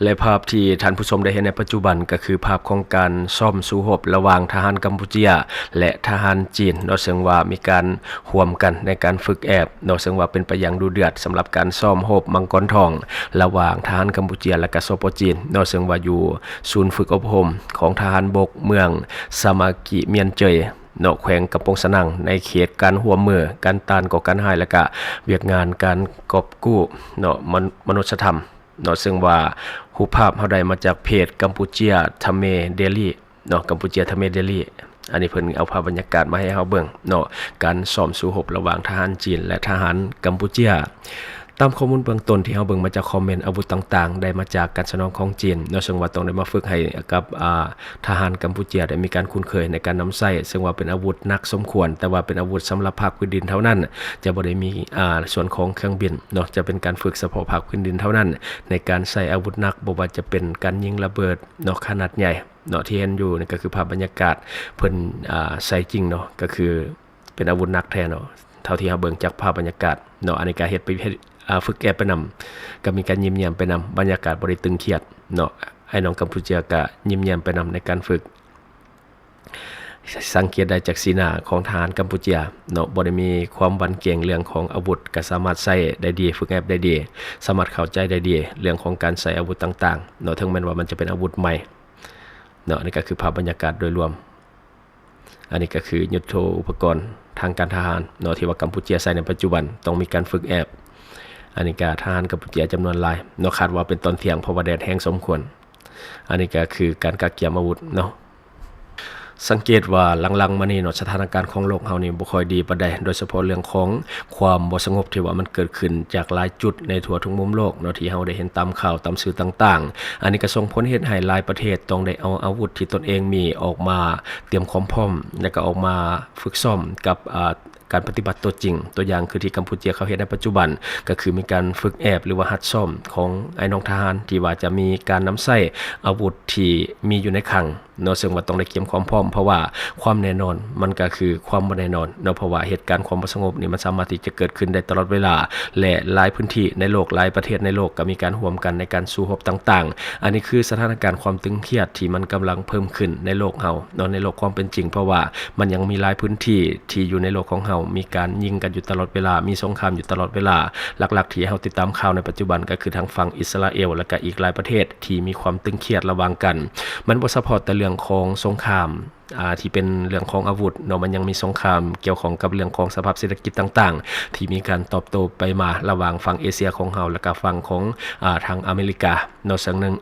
ແລະ ພາບທີ່ທ່ານຜູ້ຊົມໄດ້ເຫັນໃນປັດຈຸບັນ ກໍຄືພາບຂອງການຊ້ອມສູ້ຮົບລະຫວ່າງທະຫານກຳປູເຈຍ ແລະ ທະຫານຈີນເນາະ, ເຊິ່ງວ່າມີການຮ່ວມກັນໃນການຝຶກແອບເນາະ, ເຊິ່ງວ່າເປັນໄປຢ່າງດຸເດືອດສຳລັບການຊ້ອມຮົບມັງກອນທອງ ລະຫວ່າງທະຫານກຳປູເຈຍ ແລະ ກໍ ສປ ຈີນເນາະ, ເຊິ່ງວ່າຢູ່ສູນຝຶກອົບຮົມຂອງທະຫານບົກເມືອງສາມາກິມຽນເຈີຍເນາະ, ແຂວງກຳປົງສະໜັງ ໃນເຂດການຮ່ວມມື ການຕ້ານກໍ່ການຮ້າຍ ແລະ ກະວຽກງານການກອບກູ້ເນາະ ມະ ມະນຸດສະທຳ ເນາະ, ເຊິ່ງວ່າຮູບພາບເຮົາໄດ້ມາຈາກເພຈກຳປູເຈຍທະເມເດລີເນາະ, ກຳປູເຈຍທະເມເດລີ. ອັນນີ້ເພິ່ນເອົາພາບບັນຍາກາດມາໃຫ້ເຮົາເບິ່ງເນາະ, ການຊ້ອມສູ້ຮົບລະຫວ່າງທະຫານຈີນ ແລະ ທະຫານກຳປູເຈຍ. ຕາມຂໍ້ມູນເບື້ອງຕົ້ນທີ່ເຮົາເບິ່ງມາຈາກຄອມເມັນ, ອາວຸດຕ່າງໆໄດ້ມາຈາກການສະໜອງຂອງຈີນເນາະ, ເຊິ່ງວ່າຕ້ອງໄດ້ມາຝຶກໃຫ້ກັບ ອາ ທະຫານກຳປູເຈຍໄດ້ມີການຄຸ້ນເຄີຍໃນການນຳໃຊ້, ເຊິ່ງວ່າເປັນອາວຸດໜັກສົມຄວນ, ແຕ່ວ່າເປັນອາວຸດສຳລັບພາກພື້ນດິນເທົ່ານັ້ນ, ຈະບໍ່ໄດ້ມີ ອາ ສ່ວນຂອງເຄື່ອງບິນເນາະ, ຈະເປັນການຝຶກສະເພາະພາກພື້ນດິນເທົ່ານັ້ນ ໃນການໃຊ້ອາວຸດໜັກ, ບໍ່ວ່າຈະເປັນການຍິງລະເບີດເນາະ ຂະໜາດໃຫຍ່ເນາະ, ທີ່ເຫັນຢູ່ນີ້ກໍຄືພາບບັນຍາກາດເພິ່ນ ອາ ໃຊ້ຈິງເນາະ, ກໍຄືເປັນອາວຸດໜັກແທ້ເນາະ. ເທົ່າທີ່ເຮົາເບິ່ງຈາກພາບບັນຍາກາດເນາະ, ອັນນີ້ກໍເຮັດໄປ ເຮັດ ອາ ຝຶກແອບໄປນຳ, ກໍມີການຍິ້ມແຍ້ມໄປນຳ, ບັນຍາກາດບໍ່ໄດ້ຕຶງຄຽດເນາະ. ອ້າຍນ້ອງກຳປູເຈຍກໍຍິ້ມແຍ້ມໄປນຳໃນການຝຶກ. ສັງເກດໄດ້ຈາກສີໜ້າຂອງທະຫານກຳປູເຈຍເນາະ, ບໍ່ໄດ້ມີຄວາມຫວັ່ນເກງເລື່ອງຂອງອາວຸດ, ກໍສາມາດໃຊ້ໄດ້ດີ, ຝຶກແອບໄດ້ດີ, ສາມາດເຂົ້າໃຈໄດ້ດີເລື່ອງຂອງການໃຊ້ອາວຸດຕ່າງໆເນາະ, ເຖິງແມ່ນວ່າມັນຈະເປັນອາວຸດໃໝ່ເນາະ. ອັນນີ້ກໍຄືພາບບັນຍາກາດໂດຍລວມ. ອັນນີ້ກໍຄືຍຸດໂທອຸປະກອນທາງການທະຫານເນາະ ທີ່ວ່າກຳປູເຈຍໃຊ້ໃນປັດຈຸບັນ, ຕ້ອງມີການຝຶກແອບ. ອັນນີ້ກໍທະຫານກຳປູເຈຍຈຳນວນຫຼາຍເນາະ, ຄາດວ່າເປັນຕອນທ່ຽງ ເພາະວ່າແດດແຮງສົມຄວນ. ອັນນີ້ກໍຄືການກະກຽມອາວຸດເນາະ. ສັງເກດວ່າຫຼັງໆມານີ້ເນາະ, ສະຖານະການຂອງໂລກເຮົານີ້ບໍ່ຄ່ອຍດີປານໃດ, ໂດຍສະເພາະເລື່ອງຂອງຄວາມບໍ່ສະຫງົບທີ່ວ່າມັນເກີດຂຶ້ນຈາກຫຼາຍຈຸດໃນທົ່ວທຸກມຸມໂລກເນາະ, ທີ່ເຮົາໄດ້ເຫັນຕາມຂ່າວຕາມສື່ຕ່າງໆ. ອັນນີ້ກໍສົ່ງຜົນເຮັດໃຫ້ຫຼາຍປະເທດຕ້ອງໄດ້ເອົາອາວຸດທີ່ຕົນເອງມີອອກມາຕຽມຄວາມພ້ອມ ແລະ ກໍອອກມາຝຶກຊ້ອມກັບ ອາ ການປະຕິບັດຕົວຈິງ. ຕົວຢ່າງຄືທີ່ກຳປູເຈຍເຂົາເຮັດໃນປັດຈຸບັນ, ກໍຄືມີການຝຶກແອບ ຫຼືວ່າຫັດຊ້ອມຂອງອ້າຍນ້ອງທະຫານ ທີ່ວ່າຈະມີການນຳໃຊ້ອາວຸດທີ່ມີຢູ່ໃນຄັງເນາະ, ເຊິ່ງວ່າຕ້ອງໄດ້ກຽມຄວາມພ້ອມ ເພາະວ່າຄວາມແນ່ນອນມັນກໍຄືຄວາມບໍ່ແນ່ນອນເນາະ, ເພາະວ່າເຫດການຄວາມບໍ່ສະຫງົບນີ້ມັນສາມາດທີ່ຈະເກີດຂຶ້ນໄດ້ຕະຫຼອດເວລາ ແລະ ຫຼາຍພື້ນທີ່ໃນໂລກ, ຫຼາຍປະເທດໃນໂລກກໍມີການຮ່ວມກັນໃນການສູ້ຮົບຕ່າງໆ. ອັນນີ້ຄືສະຖານະການຄວາມຕຶງຄຽດທີ່ມັນກຳລັງເພີ່ມຂຶ້ນໃນໂລກເຮົາເນາະ, ໃນໂລກຄວາມເປັນຈິງ, ເພາະວ່າມັນຍັງມີຫຼາຍພື້ນທີ່ທີ່ຢູ່ໃນໂລກຂອງເຮົາ ມີການຍິງກັນຢູ່ຕະຫຼອດເວລາ, ມີສົງຄາມຢູ່ຕະຫຼອດເວລາ. ຫຼັກໆທີ່ເຮົາຕິດຕາມຂ່າວໃນປັດຈຸບັນກໍຄືທາງຝັ່ງອິດສະຣາເອວ ແລະ ກໍອີກຫຼາຍປະເທດທີ່ມີຄວາມຕຶງຄຽດລະຫວ່າງກັນ. ມັນບໍ່ສະເພາະແຕ່ເລື່ອງຂອງສົງຄາມ ອາ ທີ່ເປັນເລື່ອງຂອງອາວຸດເນາະ, ມັນຍັງມີສົງຄາມກ່ຽວຂ້ອງກັບເລື່ອງຂອງສະພາບເສດຖະກິດຕ່າງໆ ທີ່ມີການຕອບໂຕ້ໄປມາລະຫວ່າງຝັ່ງເອເຊຍຂອງເຮົາ ແລະ ກະຝັ່ງຂອງ ອາ ທາງອາເມລິກາເນາະ. ເຊິ່ງໜຶ່ງ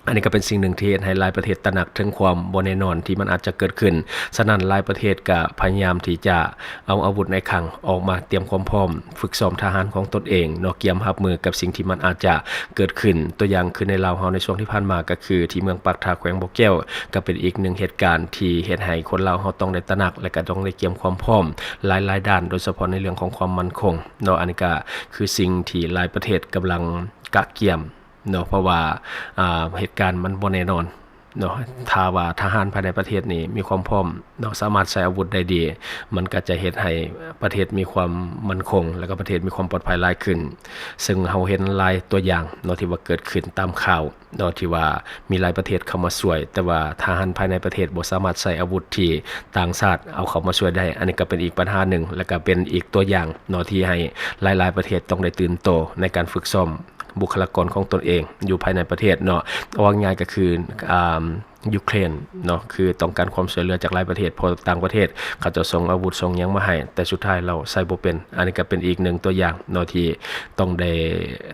ອັນນີ້ກໍເປັນສິ່ງໜຶ່ງທີ່ເຮັດໃຫ້ຫຼາຍປະເທດຕະໜັກເຖິງຄວາມບໍ່ແນ່ນອນທີ່ມັນອາດຈະເກີດຂຶ້ນ. ສະນັ້ນ ຫຼາຍປະເທດກໍພະຍາຍາມທີ່ຈະເອົາອາວຸດໃນຄັງອອກມາຕຽມຄວາມພ້ອມ ຝຶກຊ້ອມທະຫານຂອງຕົນເອງເນາະ, ກຽມຮັບມືກັບສິ່ງທີ່ມັນອາດຈະເກີດຂຶ້ນ. ຕົວຢ່າງຄືໃນລາວເຮົາໃນຊ່ວງທີ່ຜ່ານມາ ກໍຄືທີ່ເມືອງປາກທາ ແຂວງບໍ່ແກ້ວ ກໍເປັນອີກໜຶ່ງເຫດການທີ່ເຮັດໃຫ້ຄົນລາວເຮົາຕ້ອງໄດ້ຕະໜັກ ແລະ ກໍຕ້ອງໄດ້ກຽມຄວາມພ້ອມຫຼາຍໆດ້ານ, ໂດຍສະເພາະໃນເລື່ອງຂອງຄວາມໝັ້ນຄົງເນາະ. ອັນນີ້ກໍຄືສິ່ງທີ່ຫຼາຍປະເທດກຳລັງກະກຽມ ເນາະ, ເພາະວ່າ ອ່າ ເຫດການມັນບໍ່ແນ່ນອນເນາະ. ຖ້າວ່າທະຫານພາຍໃນປະເທດນີ້ມີຄວາມພ້ອມເນາະ, ສາມາດໃຊ້ອາວຸດໄດ້ດີ, ມັນກໍຈະເຮັດໃຫ້ປະເທດມີຄວາມໝັ້ນຄົງ ແລະ ກໍປະເທດມີຄວາມປອດໄພຫຼາຍຂຶ້ນ. ເຊິ່ງເຮົາເຫັນຫຼາຍຕົວຢ່າງເນາະ ທີ່ວ່າເກີດຂຶ້ນຕາມຂ່າວເນາະ, ທີ່ວ່າມີຫຼາຍປະເທດເຂົ້າມາຊ່ວຍ, ແຕ່ວ່າທະຫານພາຍໃນປະເທດບໍ່ສາມາດໃຊ້ອາວຸດທີ່ຕ່າງຊາດເອົາເຂົ້າມາຊ່ວຍໄດ້. ອັນນີ້ກໍເປັນອີກບັນຫາໜຶ່ງ ແລະ ກໍເປັນອີກຕົວຢ່າງເນາະ ທີ່ໃຫ້ຫຼາຍໆປະເທດຕ້ອງໄດ້ຕື່ນໂຕໃນການຝຶກຊ້ອມ ບຸກຄະລາກອນຂອງຕົນເອງຢູ່ພາຍໃນປະເທດເນາະ. ເວົ້າງ່າຍໆກໍຄື ອ່າ ຢູເຄຣນເນາະ ຄືຕ້ອງການຄວາມຊ່ວຍເຫຼືອຈາກຫຼາຍປະເທດ, ເພາະຕ່າງປະເທດເຂົາເຈົ້າສົ່ງອາວຸດສົ່ງຫຍັງມາໃຫ້, ແຕ່ສຸດທ້າຍແລ້ວໃຊ້ບໍ່ເປັນ. ອັນນີ້ກໍເປັນອີກໜຶ່ງຕົວຢ່າງເນາະ ທີ່ຕ້ອງໄດ້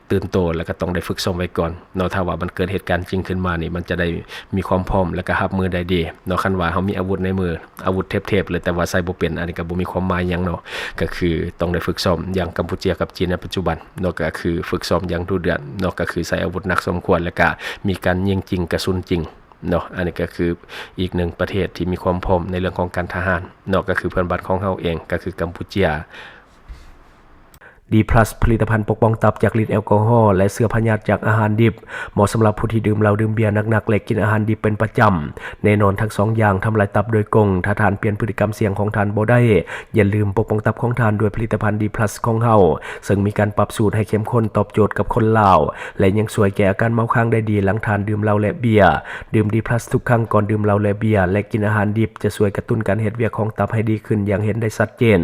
ຕື່ນໂຕ ແລ້ວກໍຕ້ອງໄດ້ຝຶກຊ້ອມໄວ້ກ່ອນເນາະ. ຖ້າວ່າມັນເກີດເຫດການຈິງຂຶ້ນມານີ້ ມັນຈະໄດ້ມີຄວາມພ້ອມ ແລ້ວກໍຮັບມືໄດ້ດີເນາະ. ຄັນວ່າເຮົາມີອາວຸດໃນມື ອາວຸດເທບໆເລີຍ ແຕ່ວ່າໃຊ້ບໍ່ເປັນ, ອັນນີ້ກໍບໍ່ມີຄວາມໝາຍຫຍັງເນາະ. ກໍຄືຕ້ອງໄດ້ຝຶກຊ້ອມ ຢ່າງກຳປູເຈຍກັບຈີນໃນປັດຈຸບັນເນາະ, ກໍຄືຝຶກຊ້ອມຢ່າງດຸເດືອດເນາະ, ກໍຄືໃຊ້ອາວຸດໜັກສົມຄວນ ແລ້ວກະມີການຍິງຈິງ ກະສຸນຈິງເນາະ. ອັນນີ້ກໍຄືອີກໜຶ່ງປະເທດທີ່ມີຄວາມພ້ອມໃນເລື່ອງຂອງການທະຫານເນາະ, ກໍຄືເພື່ອນບ້ານຂອງເຮົາເອງ ກໍຄືກຳປູເຈຍ. D plus ຜະລິດຕະພັນປົກປ້ອງຕັບຈາກລິດແອລກໍຮໍ ແລະ ເຊື້ອພະຍາດຈາກອາຫານດິບ, ເໝາະສຳລັບຜູ້ທີ່ດື່ມເຫຼົ້າດື່ມເບຍໜັກໆ ແລະ ກິນອາຫານດິບເປັນປະຈຳ. ແນ່ນອນ, ທັງສອງຢ່າງທຳລາຍຕັບໂດຍກົງ. ຖ້າທ່ານປ່ຽນພຶດຕິກຳສ່ຽງຂອງທ່ານບໍ່ໄດ້, ຢ່າລືມປົກປ້ອງຕັບຂອງທ່ານດ້ວຍຜະລິດຕະພັນ D plus ຂອງເຮົາ, ເຊິ່ງມີການປັບສູດໃຫ້ເຂັ້ມຂຸ້ນຕອບໂຈດກັບຄົນລາວ ແລະ ຍັງຊ່ວຍແກ້ອາການເມົາຄ້າງໄດ້ດີຫຼັງທ່ານດື່ມເຫຼົ້າ ແລະ ເບຍ. ດື່ມ D plus ທຸກຄັ້ງກ່ອນດື່ມເຫຼົ້າ ແລະ ເບຍ ແລະ ກິນອາຫານດິບ ຈະຊ່ວຍກະຕຸ້ນການເຮັດວຽກຂອງຕັບໃຫ້ດີຂຶ້ນຢ່າງເຫັນໄດ້ຊັດເຈນ.